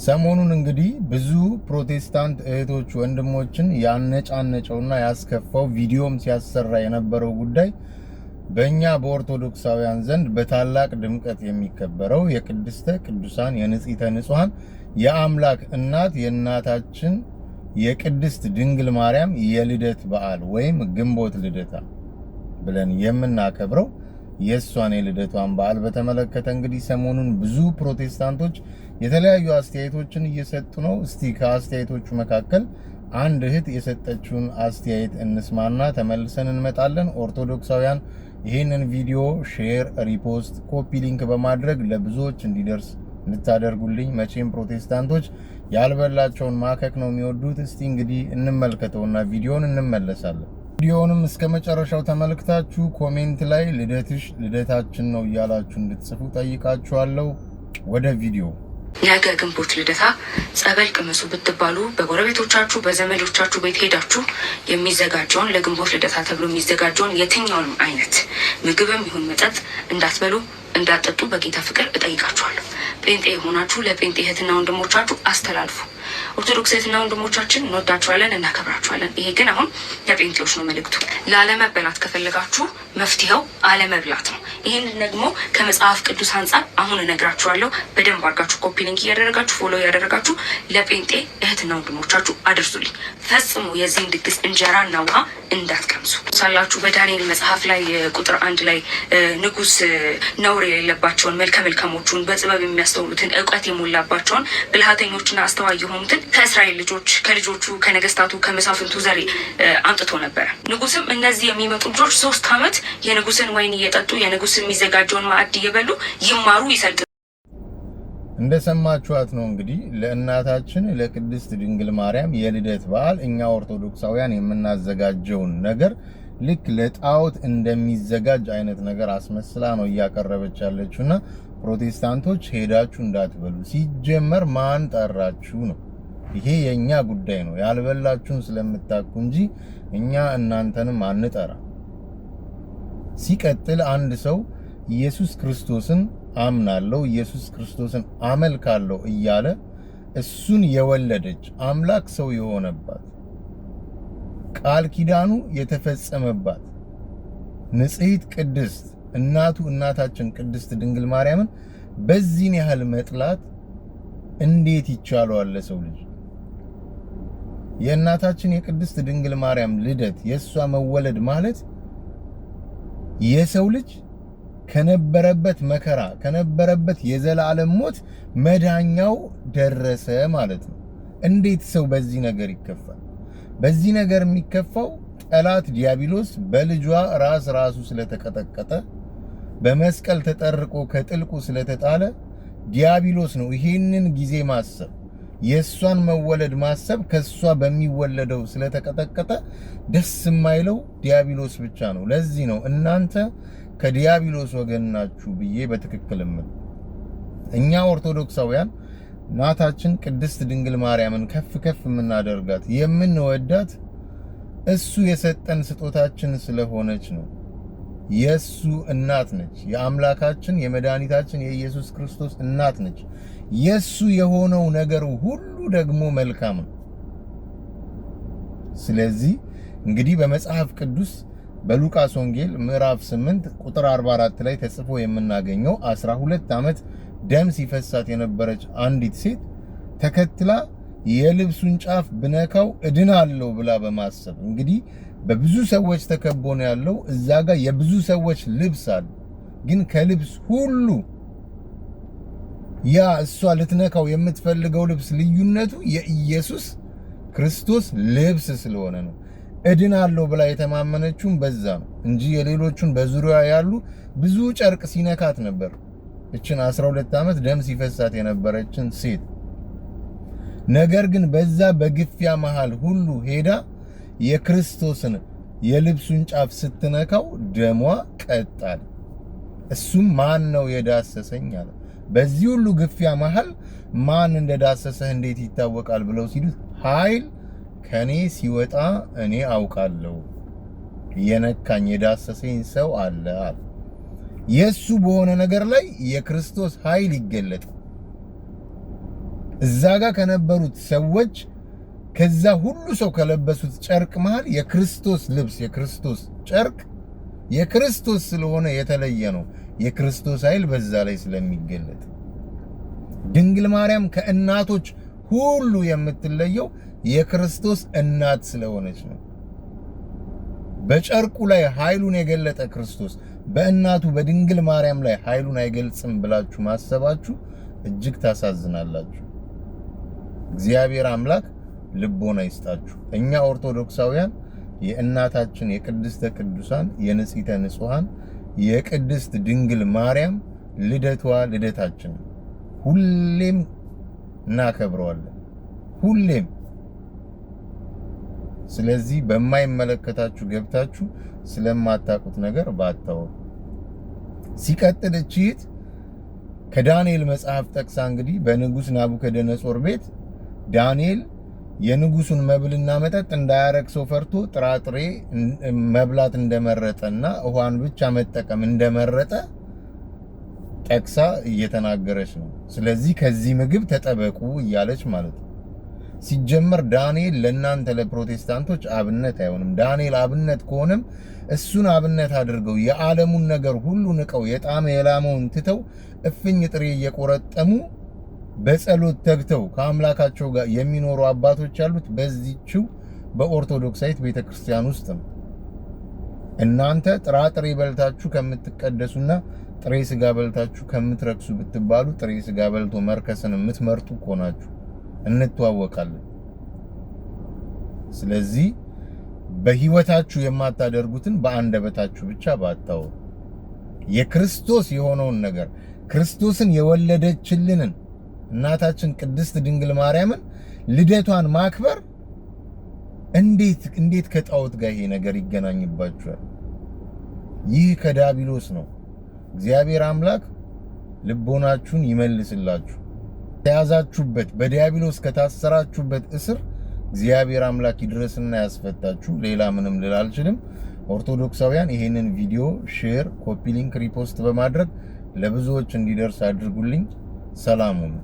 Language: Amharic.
ሰሞኑን እንግዲህ ብዙ ፕሮቴስታንት እህቶች ወንድሞችን ያነጫነጨውና ያስከፋው ቪዲዮም ሲያሰራ የነበረው ጉዳይ በእኛ በኦርቶዶክሳውያን ዘንድ በታላቅ ድምቀት የሚከበረው የቅድስተ ቅዱሳን የንጽሕተ ንጹሐን የአምላክ እናት የእናታችን የቅድስት ድንግል ማርያም የልደት በዓል ወይም ግንቦት ልደታ ብለን የምናከብረው የእሷን የልደቷን በዓል በተመለከተ እንግዲህ ሰሞኑን ብዙ ፕሮቴስታንቶች የተለያዩ አስተያየቶችን እየሰጡ ነው። እስቲ ከአስተያየቶቹ መካከል አንድ እህት የሰጠችውን አስተያየት እንስማና ተመልሰን እንመጣለን። ኦርቶዶክሳውያን ይህንን ቪዲዮ share፣ repost፣ copy link በማድረግ ለብዙዎች እንዲደርስ እንድታደርጉልኝ። መቼም ፕሮቴስታንቶች ያልበላቸውን ማከክ ነው የሚወዱት። እስቲ እንግዲህ እንመልከተውና ቪዲዮን እንመለሳለን። ቪዲዮውንም እስከ መጨረሻው ተመልክታችሁ comment ላይ ልደትሽ ልደታችን ነው እያላችሁ እንድትጽፉ ጠይቃችኋለሁ። ወደ ቪዲዮ። ነገ ግንቦት ልደታ ጸበል ቅመሱ ብትባሉ በጎረቤቶቻችሁ በዘመዶቻችሁ ቤት ሄዳችሁ የሚዘጋጀውን፣ ለግንቦት ልደታ ተብሎ የሚዘጋጀውን የትኛውንም አይነት ምግብም ይሁን መጠጥ እንዳትበሉ፣ እንዳትጠጡ በጌታ ፍቅር እጠይቃችኋለሁ። ጴንጤ የሆናችሁ ለጴንጤ እህትና ወንድሞቻችሁ አስተላልፉ። ኦርቶዶክስ እህትና ወንድሞቻችን እንወዳችኋለን፣ እናከብራችኋለን። ይሄ ግን አሁን ለጴንጤዎች ነው መልእክቱ። ላለመበላት ከፈለጋችሁ መፍትሄው አለመብላት ነው። ይህንን ደግሞ ከመጽሐፍ ቅዱስ አንጻር አሁን እነግራችኋለሁ። በደንብ አድርጋችሁ copy link እያደረጋችሁ፣ follow እያደረጋችሁ ለጴንጤ እህትና ወንድሞቻችሁ አድርሱልኝ። ፈጽሞ የዚህን ድግስ እንጀራና ውሃ እንዳትቀምሱ ሳላችሁ በዳንኤል መጽሐፍ ላይ ቁጥር 1 ላይ ንጉስ ነውር የሌለባቸውን፣ መልከ መልካሞቹን፣ በጥበብ የሚያስተውሉትን፣ እውቀት የሞላባቸውን፣ ብልሃተኞችና አስተዋይ የሆኑትን ከእስራኤል ልጆች፣ ከልጆቹ፣ ከነገስታቱ፣ ከመሳፍንቱ ዘር አምጥቶ ነበረ። ንጉስም እነዚህ የሚመጡ ልጆች 3 ዓመት የንጉስን ወይን እየጠጡ፣ የንጉስ የሚዘጋጀውን ማዕድ እየበሉ ይማሩ፣ ይሰልጥኑ። እንደሰማችኋት ነው እንግዲህ። ለእናታችን ለቅድስት ድንግል ማርያም የልደት በዓል እኛ ኦርቶዶክሳውያን የምናዘጋጀውን ነገር ልክ ለጣዖት እንደሚዘጋጅ አይነት ነገር አስመስላ ነው እያቀረበች ያለችውና ፕሮቴስታንቶች ሄዳችሁ እንዳትበሉ። ሲጀመር ማን ጠራችሁ ነው? ይሄ የኛ ጉዳይ ነው። ያልበላችሁን ስለምታውቁ እንጂ እኛ እናንተንም አንጠራ። ሲቀጥል አንድ ሰው ኢየሱስ ክርስቶስን አምናለሁ፣ ኢየሱስ ክርስቶስን አመልካለሁ እያለ እሱን የወለደች፣ አምላክ ሰው የሆነባት፣ ቃል ኪዳኑ የተፈጸመባት ንጽሕት ቅድስት እናቱ እናታችን ቅድስት ድንግል ማርያምን በዚህን ያህል መጥላት እንዴት ይቻለዋል ለሰው ልጅ? የእናታችን የቅድስት ድንግል ማርያም ልደት፣ የእሷ መወለድ ማለት የሰው ልጅ ከነበረበት መከራ፣ ከነበረበት የዘላለም ሞት መዳኛው ደረሰ ማለት ነው። እንዴት ሰው በዚህ ነገር ይከፋል? በዚህ ነገር የሚከፋው ጠላት ዲያብሎስ በልጇ ራስ ራሱ ስለተቀጠቀጠ፣ በመስቀል ተጠርቆ ከጥልቁ ስለተጣለ ዲያብሎስ ነው። ይሄንን ጊዜ ማሰብ፣ የእሷን መወለድ ማሰብ፣ ከሷ በሚወለደው ስለተቀጠቀጠ ደስ የማይለው ዲያብሎስ ብቻ ነው። ለዚህ ነው እናንተ ከዲያብሎስ ወገን ናችሁ ብዬ በትክክል እምል። እኛ ኦርቶዶክሳውያን እናታችን ቅድስት ድንግል ማርያምን ከፍ ከፍ የምናደርጋት፣ የምንወዳት እሱ የሰጠን ስጦታችን ስለሆነች ነው። የሱ እናት ነች። የአምላካችን የመድኃኒታችን የኢየሱስ ክርስቶስ እናት ነች። የሱ የሆነው ነገር ሁሉ ደግሞ መልካም ነው። ስለዚህ እንግዲህ በመጽሐፍ ቅዱስ በሉቃስ ወንጌል ምዕራፍ 8 ቁጥር 44 ላይ ተጽፎ የምናገኘው 12 ዓመት ደም ሲፈሳት የነበረች አንዲት ሴት ተከትላ የልብሱን ጫፍ ብነካው እድናለሁ ብላ በማሰብ፣ እንግዲህ በብዙ ሰዎች ተከቦ ነው ያለው። እዛ ጋር የብዙ ሰዎች ልብስ አለ። ግን ከልብስ ሁሉ ያ እሷ ልትነካው የምትፈልገው ልብስ ልዩነቱ የኢየሱስ ክርስቶስ ልብስ ስለሆነ ነው። እድናለሁ ብላ የተማመነችውን በዛ ነው እንጂ የሌሎቹን በዙሪያ ያሉ ብዙ ጨርቅ ሲነካት ነበር። እችን 12 ዓመት ደም ሲፈሳት የነበረችን ሴት። ነገር ግን በዛ በግፊያ መሃል ሁሉ ሄዳ የክርስቶስን የልብሱን ጫፍ ስትነካው ደሟ ቀጥ አለ። እሱም ማን ነው የዳሰሰኝ አለ። በዚህ ሁሉ ግፊያ መሃል ማን እንደዳሰሰህ እንዴት ይታወቃል ብለው ሲሉት ኃይል ከኔ ሲወጣ እኔ አውቃለሁ፣ የነካኝ የዳሰሰኝ ሰው አለ አለ። የሱ በሆነ ነገር ላይ የክርስቶስ ኃይል ይገለጣል። እዛ ጋር ከነበሩት ሰዎች፣ ከዛ ሁሉ ሰው ከለበሱት ጨርቅ መሃል የክርስቶስ ልብስ፣ የክርስቶስ ጨርቅ የክርስቶስ ስለሆነ የተለየ ነው። የክርስቶስ ኃይል በዛ ላይ ስለሚገለጥ፣ ድንግል ማርያም ከእናቶች ሁሉ የምትለየው የክርስቶስ እናት ስለሆነች ነው። በጨርቁ ላይ ኃይሉን የገለጠ ክርስቶስ በእናቱ በድንግል ማርያም ላይ ኃይሉን አይገልጽም ብላችሁ ማሰባችሁ እጅግ ታሳዝናላችሁ። እግዚአብሔር አምላክ ልቦና ይስጣችሁ። እኛ ኦርቶዶክሳውያን የእናታችን የቅድስተ ቅዱሳን፣ የንጽሕተ ንጹሐን፣ የቅድስት ድንግል ማርያም ልደቷ ልደታችን ነው። ሁሌም እናከብረዋለን። ሁሌም። ስለዚህ በማይመለከታችሁ ገብታችሁ ስለማታውቁት ነገር ባታወሩ። ሲቀጥል እቺት ከዳንኤል መጽሐፍ ጠቅሳ እንግዲህ በንጉስ ናቡከደነጾር ቤት ዳንኤል የንጉሱን መብልና መጠጥ እንዳያረክሰው ፈርቶ ጥራጥሬ መብላት እንደመረጠና ውሃን ብቻ መጠቀም እንደመረጠ ጠቅሳ እየተናገረች ነው። ስለዚህ ከዚህ ምግብ ተጠበቁ እያለች ማለት ነው። ሲጀመር ዳንኤል ለእናንተ ለፕሮቴስታንቶች አብነት አይሆንም። ዳንኤል አብነት ከሆነም እሱን አብነት አድርገው የዓለሙን ነገር ሁሉ ንቀው፣ የጣመ የላመውን ትተው፣ እፍኝ ጥሬ እየቆረጠሙ በጸሎት ተግተው ከአምላካቸው ጋር የሚኖሩ አባቶች ያሉት በዚችው በኦርቶዶክሳዊት ቤተክርስቲያን ውስጥ ነው። እናንተ ጥራጥሬ በልታችሁ ከምትቀደሱና ጥሬ ስጋ በልታችሁ ከምትረክሱ ብትባሉ ጥሬ ስጋ በልቶ መርከስን የምትመርጡ እኮ ናችሁ። እንተዋወቃለን። ስለዚህ በህይወታችሁ የማታደርጉትን በአንደበታችሁ ብቻ ባታወሩ፣ የክርስቶስ የሆነውን ነገር፣ ክርስቶስን የወለደችልንን እናታችን ቅድስት ድንግል ማርያምን ልደቷን ማክበር እንዴት እንዴት ከጣዖት ጋር ይሄ ነገር ይገናኝባችኋል? ይህ ከዳቢሎስ ነው። እግዚአብሔር አምላክ ልቦናችሁን ይመልስላችሁ። ተያዛችሁበት በዲያብሎስ ከታሰራችሁበት እስር እግዚአብሔር አምላክ ይድረስና ያስፈታችሁ። ሌላ ምንም ልል አልችልም። ኦርቶዶክሳውያን ይሄንን ቪዲዮ share፣ copy link፣ repost በማድረግ ለብዙዎች እንዲደርስ አድርጉልኝ። ሰላም ሁኑ።